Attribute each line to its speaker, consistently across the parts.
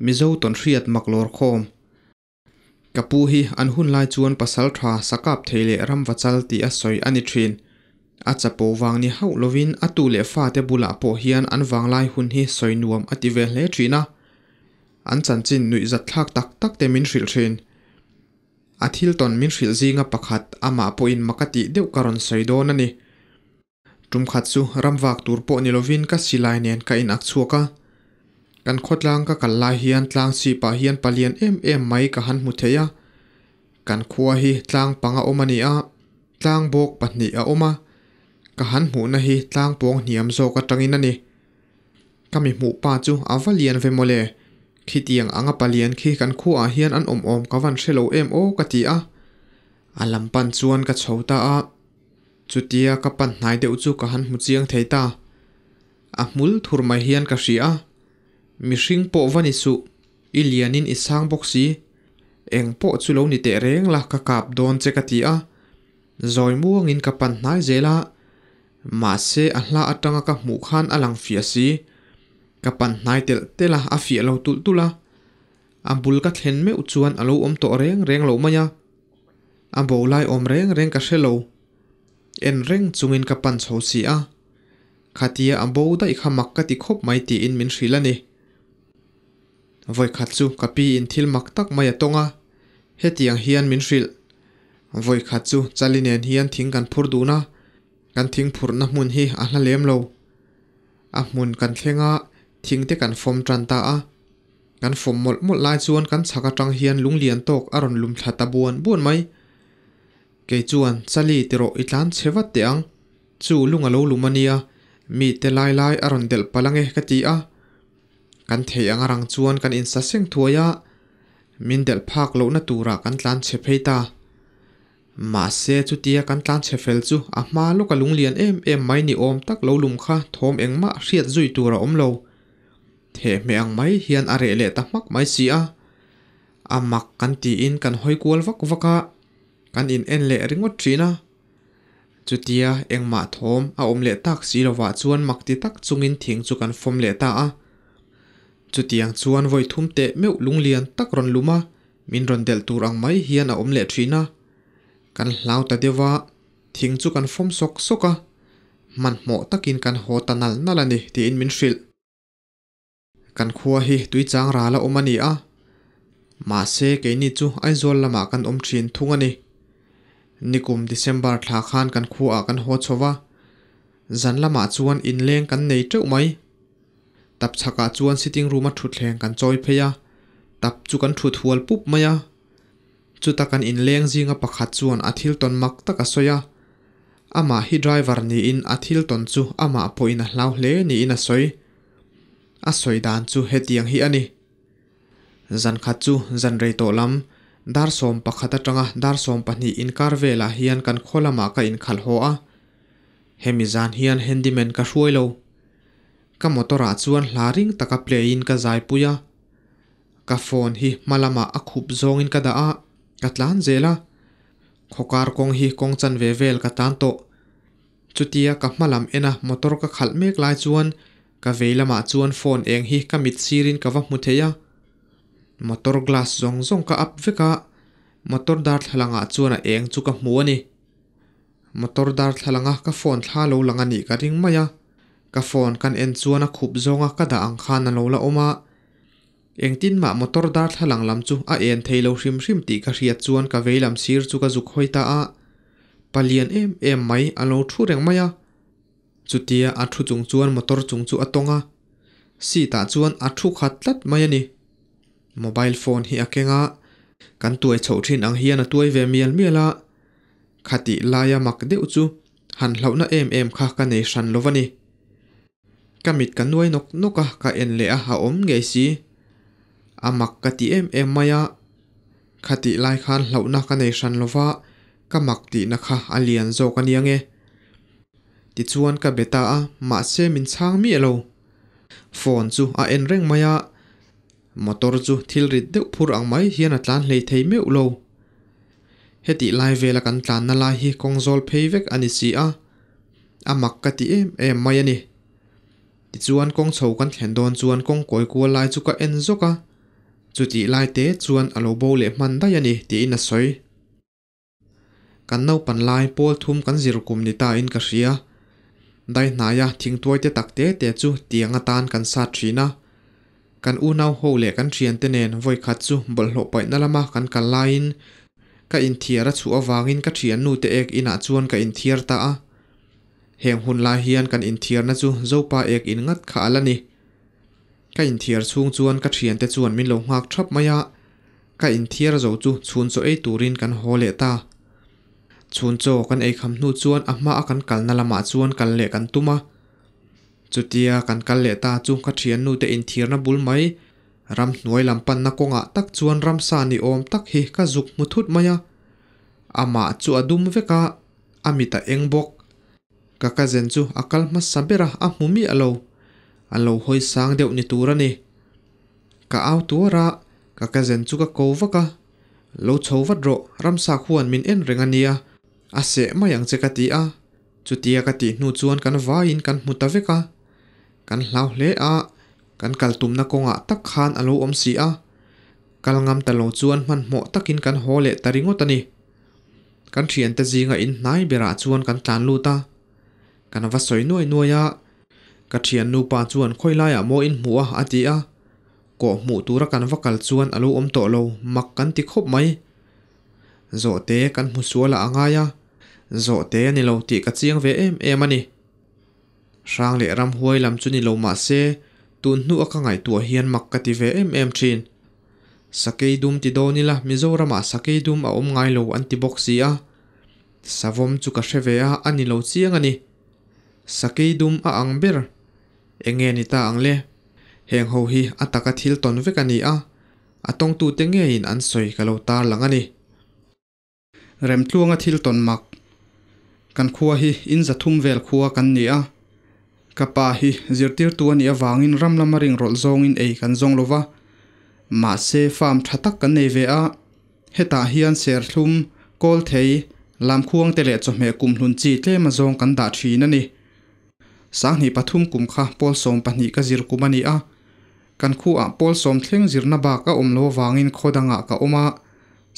Speaker 1: Mizo tawnhriat mak lawr khawm. Ka pu hi an hun lai chuan pasal tha sakap thei leh ramvachal tih a sawi a ni thin. A chapo vang ni hauh lovin a tu leh fate bulah pawh hian an vanglai hun hi sawi nuam a ti ve hle thin a. An chanchin nuihzat thlak tak tak te min hrilh thin. A thil tawn min hrilh zinga pakhat amah pawhin mak a tih deuh ka rawn sawi dawn a ni. Tum khat chu ramvak tur pawh ni lovin ka silai nen ka in ak chhuak a. Kan khawtlang ka kal lai hian tlang chhipah hian palian em em mai ka han hmu thei a. Kan khua hi tlang panga awm a ni a, tlang bawk pahnih a awm a. Ka han hmuhna hi tlang pawng hniam zawk atangin a ni. Ka mi hmuh pa chu a va lian ve mawle. Khitiang anga palian khi kan khuaah hian an awm awm ka van hre lo em aw ka ti a. A lam pan chuan ka chho ta a. Chutia ka pan hnai deuh chu ka han hmu chiang thei ta. A hmul thur mai hian ka hria a, Mihring pawh va ni suh, i lianin i sang bawk si. Eng pawh chu lo ni teh reng la ka kap dawn che ka ti a. Zawi muangin ka pan hnai zel a, mahse a hla atanga ka hmuh khan a lang fiah si. Ka pan hnai telh telh a, a fiah lo tulh tulh a. A bul ka thlen meuh chuan a lo awm tawh reng reng lo mai a. A bo lai awm reng reng ka hre lo. En reng chungin ka pan chho si a. Khatia a bo daih kha mak ka ti khawp mai tiin min hrilh a ni. Vawikhat chu ka pi in thil mak tak mai a tawng a, hetiang hian min hrilh. Vawikhat chu Chali nen hian thing kan phur dun a, kan thing phurhna hmun hi a hla lem lo. A hmun kan thleng a, thing te kan fawm tan ta a. Kan fawm mawlh mawlh lai chuan kan chhak atang hian lunglian tawk a rawn lum thla ta buan buan mai. Kei chuan, Chali tirawh i tlan chhe vat teh ang. Chu lung a lo lum a nia, mi te lai lai a rawn delh palh ange ka ti a. Kan theih ang arang chuan kan insa seng thuai a, min delh phak lohna turah kan tlan chhe phei ta. Mahse chutia kan tlan chhe fel chu a hma lawka lunglian em em mai ni awm tak lo lum kha thawm engmah hriat zui tur a awm lo. Thehmeh ang mai hian a reh leh ta hmak mai si a. A mak kan tiin kan hawi kual vak vak a, kan in en leh ringawt thin a. Chutia engmah thawm a awm leh tak si lovah chuan mak ti tak chungin thing chu kan fawm leh ta a. Chutiang chuan vawi thum teh meuh lunglian tak rawn lum a, min rawn delh tur ang mai hian a awm leh thin a. Kan hlau ta deuh a, thing chu kan fawm sawk sawk a, hmanhmawh takin kan haw ta nal nal a ni tiin min hrilh. Kan khua hi tuichang ral a awm a ni a, mahse keini chu Aizawl lamah kan awm thin thung a ni. Nikum December thla khan kan khuaah kan haw chho va, zan lamah chuan inleng kan nei teuh mai. Tap chhakah chuan sitting room a thutthleng kan chawi phei a, tap chu kan thut hual pup mai a. Chuta kan inleng zinga pakhat chuan a thil tawn mak tak a sawi a, amah hi driver niin a thil tawn chu amah pawhin a hlau hle niin a sawi. A sawi dan chu hetiang hi a ni. Zan khat chu zan rei tawh lam, dar 11 atanga dar 12 inkar velah hian kan khaw lamah ka inkhalh haw a. Hemi zan hian handyman ka hruai lo. Ka motor ah chuan hla ring taka play in ka zai pui a. Ka phone hi hma lamah a khup zawngin ka dah a, ka tlan zel a. Khawkar kawng hi kawng chanve vel ka tlan tawh. Chutia ka hma lam ena motor ka khalh mek lai chuan ka vei lamah chuan phone eng hi ka mit sirin ka va hmu thei a. Motor glass zawng zawng ka up vek a, motor darthlalangah chuan a eng chu ka hmu a ni. Motor darthlalanga ka phone thla lo lang a nih ka ring mai a, ka phone kan en chuan a khup zawnga ka dah ang khan a lo la awm a. Engtin mah motor darthlalang lam chu a en thei lo hrim hrim tih ka hriat chuan ka vei lam sir chu ka zuk hawi ta a. Palian em em mai a lo thu reng mai a. Chutia a thu chung chuan motor chung chu a tawng a. Seat ah chuan a thu khat tlat mai a ni. Mobile phone hi a keng a, kan tuai chhoh thin ang hian a tuai ve mial mial a. Khatih laia mak deuh chu han hlauhna em em kha ka nei hran lo va ni. Ka mit ka nuai nawk nawk a, ka en leh a, a awm ngei si. A mak ka ti em em mai a. Khatih lai khan hlauhna ka nei hran lo va, ka mak tihna kha a lian zawk a nia nge. Tichuan ka be ta a, mahse min chhang miah lo. Phone chu a en reng mai a, motor chu thil rit deuh phur ang mai hian a tlan hlei thei meuh lo. Hetih lai vela kan tlanna lai hi kawng zawl phei vek a ni si a, a mak ka ti em em mai a ni. Tichuan kawng chho kan thlen dawn chuan kawng kawi kual lai chu ka en zawk a. Chutih lai te chuan a lo bo leh hman daih a ni tiin a sawi. Kan naupan lai pawl thum kan zir kum ni ta in ka hria. Dai hnaia thingtuai te tak te te chu tiang atan kan sat thin a. Kan unau ho leh kan thiante nen vawi khat chu bawlhhlawh paihna lama kan kal laiin ka inthiar a chhuah avangin ka thiannu te ek inah chuan ka inthiar ta a. Heng hun lai hian kan inthiarna chu Zopa ek in ngat kha a la ni. Ka inthiar chhung chuan ka thiante chuan min lo nghak thap mai a, ka inthiar zo chu chhun chaw ei turin kan haw leh ta. Chhun chaw kan ei kham hnu chuan a hma a kan kalna lamah chuan kal leh kan tum a. Chutia kan kal leh ta chu ka thiannu te inthiarna bul mai, ramhnuai lam panna kawngah tak chuan ramsa ni awm tak hi ka zuk hmu thut mai a. Amah chu a dum vek a, a mit a eng bawk. Ka cousin chu a kal hmasa ber a, a hmu miah lo. A lo hawi sang deuh ni tur a ni. Ka au tuar a, ka cousin chu ka ko vak a. Lo chho vat rawh, ramsa khuan min en reng a nia, a seh mai ang che ka ti a. Chutia ka tih hnu chuan kan vaiin kan hmu ta vek a. Kan hlau hle a, kan kal tumna kawngah tak khan a lo awm si a. Kal ngam ta lo chuan hmanhmawh takin kan haw leh ta ringawt a ni. Kan thiante zinga in hnai berah chuan kan tlan lut a, kan va sawi nuai nuai a, ka thian nupa chuan khawi laiah maw in hmuh a a ti a, kawh hmuh tura kan va kal chuan a lo awm tawh lo, mak kan ti khawp mai. Zawhte kan hmu sual a a ngai a, zawhte a ni lo tih ka chiang ve em em a ni. Hrang leh ramhuai lam chu ni lo mah se, tun hnu a ka ngaihtuah hian mak ka ti ve em em thin. Sakei dum ti dawn ila Mizoramah sakei dum a awm ngai lo an ti bawk si a. Savawm chu ka hre ve a, a ni lo chiang a ni. Sakei dum a ang ber. Enge ni ta ang le? Heng ho hi a taka thil tawn vek a ni a, a tawngtute ngeiin an sawi ka lo tarlang a ni.
Speaker 2: Remtluanga thil tawn mak. Kan khua hi in zathum vel khua kan ni a. Ka pa hi zirtirtu a nih avangin ram lama ringrawlh zawngin ei kan zawng lo va. Mahse farm tha tak kan nei ve a. Hetah hian serthlum, kawlthei, lamkhuang te leh chawhmeh kumhlun chi tlem azawng kan dah thin a ni. Sanghnih pathum kum kha pawl 12 ka zir kum a ni a. Kan khuaah pawl sawm thleng zirna bak a awm lo avangin khaw dangah ka awm a,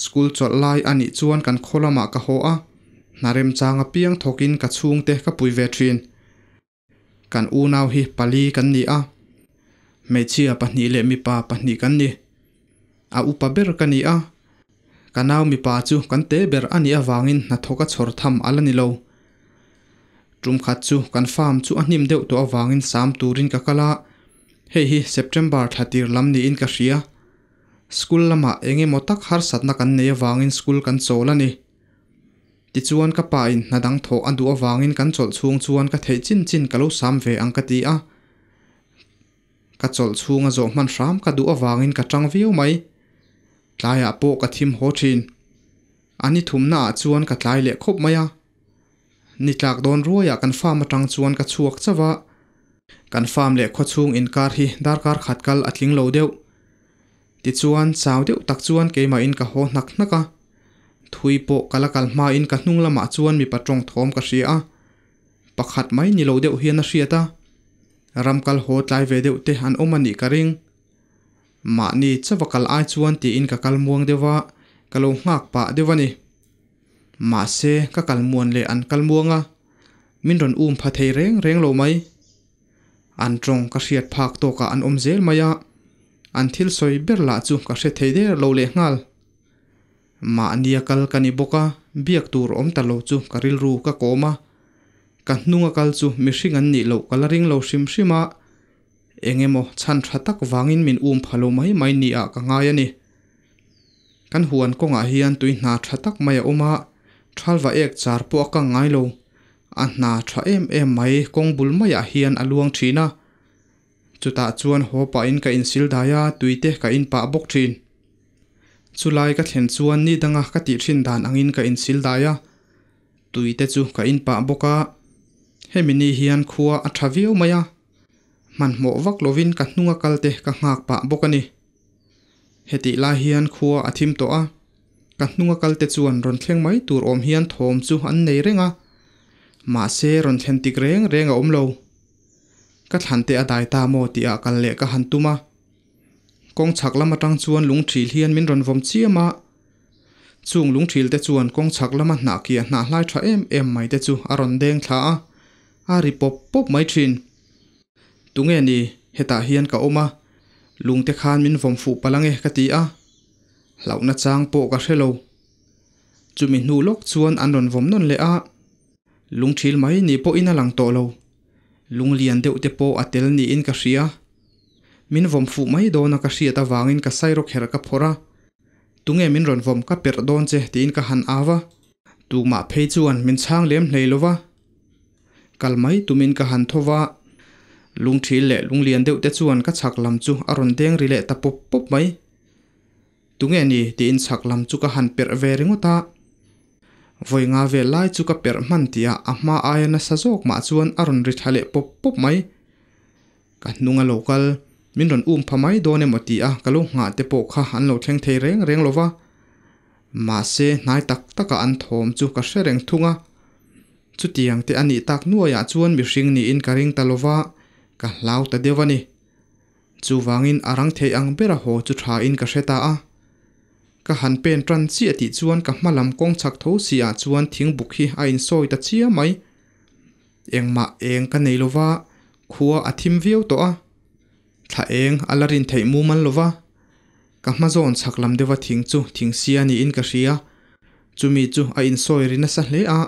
Speaker 2: school chawlh lai a nih chuan kan khaw lamah ka haw a, hna remchang apiang thawkin ka chhungte ka pui ve thin. Kan unau hi pali kan ni a, hmeichhia pahnih leh mipa pahnih kan ni. A upa ber ka ni a, ka nau mipa chu kan te ber a nih avangin hnathawk a chhawr tham a la ni lo. Tum khat chu kan farm chu a hnim deuh tawh avangin sam turin ka kal a, hei hi September thla tir lam niin ka hria. School lamah eng emaw tak harsatna kan nei avangin school kan chawl a ni. Tichuan ka pa in hna dang thawh a duh avangin kan chawlh chhung chuan ka theih chin chin ka lo sam ve ang ka ti a. Ka chawlh chhunga zawh hman hram ka duh avangin ka tang viau mai. Tlaiah pawh ka thim haw thin. A ni thumnaah chuan ka tlai leh khawp mai a. Ni tlak dawn ruaiah kan farm atang chuan ka chhuak chauh a. Kan farm leh khawchhung inkar hi darkar khat kal a tling lo deuh. Tichuan chau deuh tak chuan keimahin ka haw hnak hnak a. Thui pawh ka la kal hmain ka hnung lamah chuan mipa tawng thawm ka hria a. Pakhat mai ni lo deuh hian a hriat a. Ram kal haw tlai ve deuh te an awm a nih ka ring. Mahni chauha kal ai chuan tiin ka kal muang deuh a, ka lo nghak pah deuh a ni. Mahse, ka kal muan leh an kal muang a, min rawn um pha thei reng reng lo mai. An tawng ka hriat phak tawkah an awm zel mai a, an thil sawi ber lah chu ka hre thei der lo leh nghal. Mahnia kal ka ni bawk a, biak tur awm ta lo chu ka rilru ka kawm a, ka hnunga kal chu mihring an nih loh ka la ring lo hrim hrim a, eng emaw chhan tha tak vangin min um pha lo mai mai niah ka ngai a ni. Kan huan kawngah hian tui hna tha tak mai a awm a, thalva ek char pawh a kang ngai lo. A hna tha em em mai kawng bul maiah hian a luang thin a. Chutah chuan haw pahin ka insil dai a, tui te ka in pah bawk thin. Chulai ka thlen chuan ni danga ka tih thin dan angin ka insil dai a, tui te chu ka in pah bawk a. Hemi ni hian khua a tha viau mai a, hmanhmawh vak lovin ka hnunga kal te ka nghak pah bawk a ni. Hetih lai hian khua a thim tawh a, ka hnunga kalte chuan rawn thleng mai tur awm hian thawm chu an nei reng a, mahse rawn thlen tik reng reng a awm lo. Ka thlan te a dai ta maw tih ah kal leh ka han tum a. Kawng chhak lam atang chuan lung thil hian min rawn vawm chiam a. Chung lung thil te chuan kawng chhak lama hnah kia hnah hlai tha em em mai te chu a rawn deng thla a, a ri pawp pawp mai thin. Tunge ni, hetah hian ka awm a, lung te khan min vawm fuh palh ange ka ti a. Hlauhna chang pawh ka hre lo. Chumi hnu lawk chuan an rawn vawm nawn leh a, lung thil mai ni pawhin a lang tawh lo. Lung lian deuh te pawh a tel niin ka hria. Min vawm fuh mai dawn a ka hriat avangin ka sairawk herh ka phawrh a, Tunge min rawn vawm ka perh dawn che tiin ka han au a. Tumah phei chuan min chhang lem hlei lo va. Kal mai tumin ka han tho va. Lungthil leh lunglian deuh te chuan ka chhak lam chu a rawn deng ri leh ta pawp pawp mai. Tunge ni tiin chhak lam chu ka han perh ve ringawt a. Vawi nga vel lai chu ka perh hman tihah a hma aia nasa zawk mah chuan a rawn ri tha leh pawp pawp mai. Ka hnung a lo kal, min rawn um pha mai dawn emaw ti a ka lo nghah te pawh kha an lo thleng thei reng reng lo va. Mahse hnai tak taka an thawm chu ka hre reng thung a. Chutiang te a nih tak nuaiah chuan mihring niin ka ring ta lo va, ka hlau ta deuh a ni. Chuvangin a rang thei ang bera haw chu tha in ka hre ta a. Ka han pen tan chiah tih chuan ka hma lam kawng chhak tho si ah chuan thingbuk hi a insawi ta chiah mai. Engmah eng ka nei lova, khua a thim viau tawh a. Thla eng a la rin theih mumal lova. Ka hma zawn chhak lam deuha thing chu thing sia niin ka hria. Chumi chu a insawi ri nasa hle a.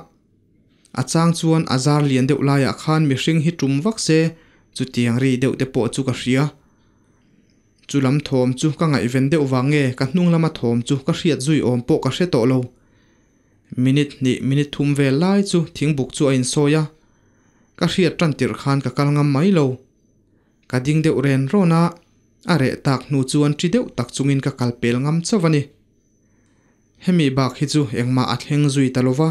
Speaker 2: A chang chuan a zar lian deuh laiah khan mihring hi tum vak se, chutiang ri deuh te pawh chu ka hria. Chu lam thawm chu ka ngaihven deuh vang nge ka hnung lama thawm chu ka hriat zui awm pawh ka hre tawh lo. Minute hnih, minute thum vel lai chu thingbuk chu a insawi a. Ka hriat tan tirh khan ka kal ngam mai lo. Ka ding deuh ren rawn a, a reh tak hnu chuan ṭi deuh tak chungin ka kal pel ngam chauh a ni. Hemi bak hi chu engmah a thleng zui ta lo va.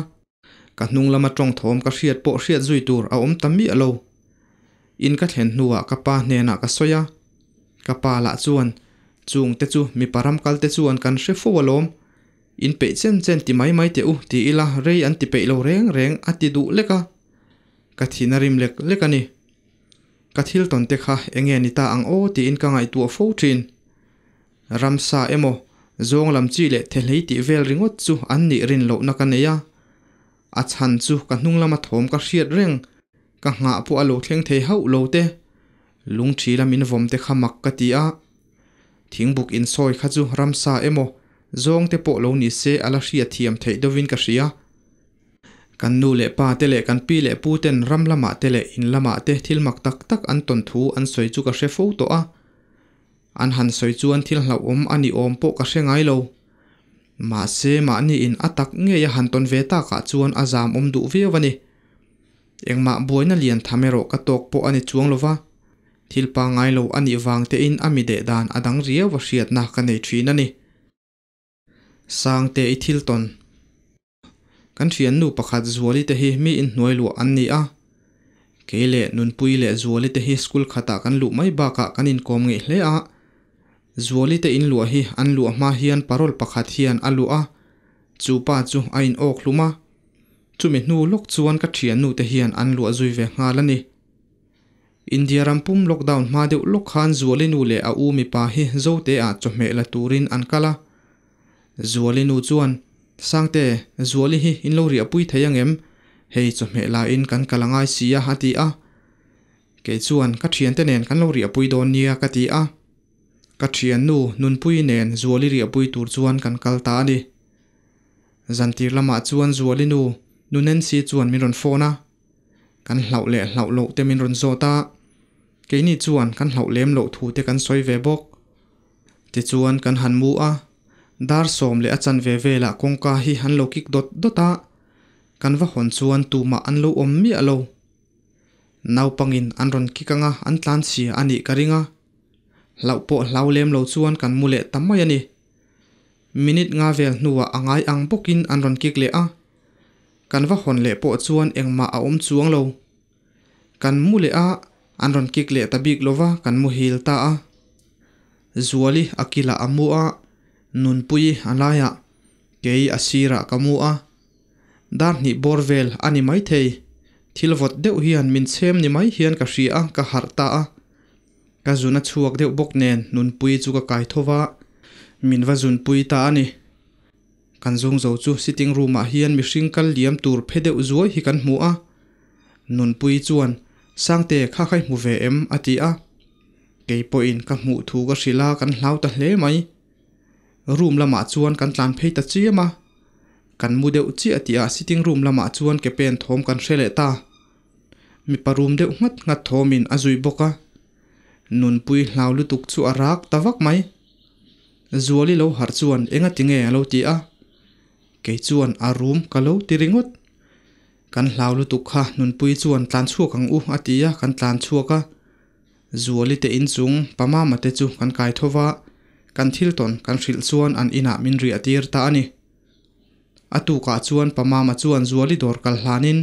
Speaker 2: Ka hnung lama tawng thawm ka hriat pawh hriat zui tur a awm ta miah lo. In ka thlen hnuah ka pa hnenah ka sawi a. Ka pa lah chuan, Chung te chu mipa ram kal te chuan kan hre fo alawm. In peih chen chen ti mai mai teh u ti ila rei an ti peih lo reng reng a ti duh lek a. Ka thin a rim lek lek a ni. Ka thil tawn te kha enge ni ta ang aw tiin ka ngaihtuah fo thin. Ramsa emaw, zawng lam chi leh thehlei tih vel ringawt chu an nih rin lohna ka nei a. A chhan chu ka hnung lama thawm ka hriat reng, ka nghah pawh a lo thleng thei hauh lo te. Lungthi la min vawm te kha mak ka ti a. Thingbuk insawi kha chu ramsa emaw, zawng te pawh lo ni se a la hriat thiam theih deuhin ka hria. Kan nu leh pa te leh kan pi leh pu ten ram lamah te leh in lamah te thil mak tak tak an tawn thu an sawi chu ka hre fo tawh a. An han sawi chuan thil hlauhawm a ni awm pawh ka hre ngai lo. Mahse mahni in a tak ngei a han tawn ve takah chuan a zam awm duh viau a ni. Engmah buaina lian tham erawh ka tawk pawh a ni chuang lo va, thil pangngai lo a nih vang tein a mi deh dan a dang riau a hriatna ka nei thin a ni. Sangte i thil tawn. Kan thiannu pakhat Zuali te hi mi inhnuai luah an ni a. Kei leh Nunpui leh Zuali te hi school khatah kan luh mai bakah kan inkawm ngeih hle a. Zuali te inluah hi an luah hma hian parol pakhat hian a luah a, chu pa chu a in awk hlum a. Chumi hnu lawk chuan ka thiannu te hian an luah zui ve nghal a ni. India ram pum lockdown hma deuh lawk khan Zuali nu leh a u mipa hi Zote ah chawhmeh la turin an kal a. Zuali nu chuan, Sangte, Zuali hi in lo riahpui thei angem? Hei chawhmeh la in kan kal angai si a a ti a. Kei chuan ka thiante nen kan lo riahpui dawn nia ka ti a. Ka thiannu Nunpui nen Zuali riahpui tur chuan kan kal ta a ni. Zantir lamah chuan Zuali nu, Nu Nancy chuan min rawn phone a. Kan hlauh leh hlauh loh te min rawn zawt a, keini chuan kan hlauh lem loh thu te kan sawi ve bawk. Tichuan kan han mu a, dar sawm leh a chanve velah kawngka hi an lo kik dawt dawt a, kan va hawn chuan tumah an lo awm miah lo. Naupangin an rawn kik anga an tlan chhia a nih ka ring a, hlauh pawh hlau lem lo chuan kan mu leh ta mai a ni. Minute nga vel hnuah a ngai ang bawkin an rawn kik leh a, Kan va hawn leh pawh chuan engmah a awm chuang lo. Kan mu leh a, an rawn kik leh ta bik lova kan muhil ta a. Zuali a kilah a mu a, Nunpuii a laiah, kei a sirah ka mu a. Dar hnih bawr vel a ni maithei, thil vawt deuh hian min chhem ni mai hian ka hria a, ka harh ta a. Ka zun a chhuak deuh bawk nen Nunpuii chu ka kai tho va, min va zunpui ta a ni. Kan zung zo chu sitting room ah hian mihring kal liam tur phe deuh zuai hi kan hmu a. Nunpuii chuan, Sangte kha kha i hmu ve em? a ti a. Kei pawhin ka hmuh thu ka hrilh a, kan hlau ta hle mai. Room lamah chuan kan tlan phei ta chiam a. Kan mu deuh chiah tih ah sitting room lamah chuan ke pen thawm kan hre leh ta. Mipa rum deuh nghat nghat thawmin a zui bawk a. Nunpui hlau lutuk chu a rak ta vak mai. Zuali lo harh chuan enga tinge a lo ti a. Kei chuan a rum ka lo ti ringawt. Kan hlau lutuk kha Nunpui chuan tlan chhuak ang u a ti a, kan tlan chhuak a. Zuali te inchung Pamama te chu kan kai tho va, kan thil tawn kan hrilh chuan an inah min riah tir ta a ni. A tukah chuan Pamama chuan Zuali dawr kal hlanin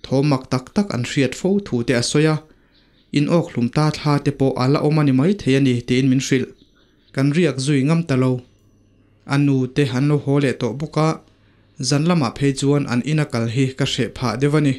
Speaker 2: Thaw mak tak tak an hriat fo thu te a sawi a, in awk hlum ta thla te pawh a la awm a ni mai thei a ni tiin min hrilh. Kan riak zui ngam ta lo. A nu te an lo haw leh tawh bawk a, zan lamah phei chuan an ina kal hi ka hreh phah deuh a ni.